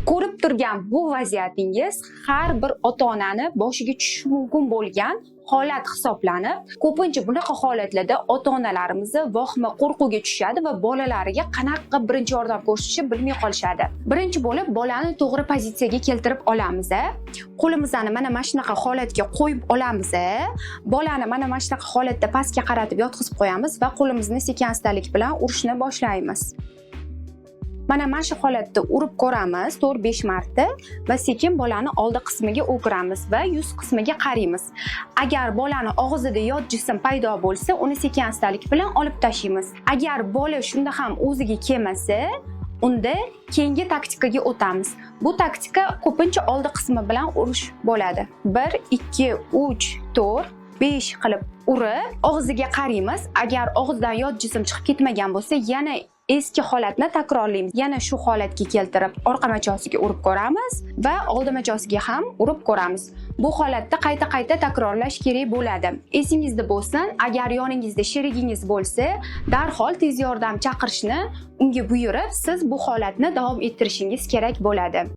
Ko'rib turgan bu vaziyatingiz har bir ota-onani boshiga tushishi mumkin bo'lgan holat hisoblanib, ko'pincha bunaqa holatlarda ota-onalarimiz vahima, qo'rquvga tushadi va bolalariga qanaqa qilib birinchi yordam ko'rsatishni bilmay qolishadi. Birinchi bo'lib bolani to'g'ri pozitsiyaga keltirib olamiz. Qo'limizni mana shunaqa holatga qo'yib olamiz. Bolani mana shunaqa holatda pastga qaratib yotqizib qo'yamiz va qo'limizni sekin astalik bilan urishni boshlaymiz. Mana shu holatda urib ko'ramiz 4-5 marta va sekin bolani oldi qismiga o'giramiz va yuz qismiga qaraymiz. Agar bolani og'zida yot jism paydo bo'lsa, uni sekin astalik bilan olib tashlaymiz. Agar bola shunda ham o'ziga kelmasa, unda keyingi taktikaga o'tamiz. Bu taktika ko'pincha oldi qismi bilan urish bo'ladi. 1, 2, 3, 4, 5 qilib urib, og'ziga qaraymiz. Agar og'izdan yot jism chiqib ketmagan bo'lsa, yana eski holatni takrorlaymiz. Yana shu holatga keltirib, orqa machosiga urib ko'ramiz va oldi machosiga ham urib ko'ramiz. Bu holatda qayta-qayta takrorlash kerak bo'ladi. Esingizda bo'lsin, agar yoningizda sherigingiz bo'lsa, darhol tez yordam chaqirishni unga buyurib, siz bu holatni davom ettirishingiz kerak bo'ladi.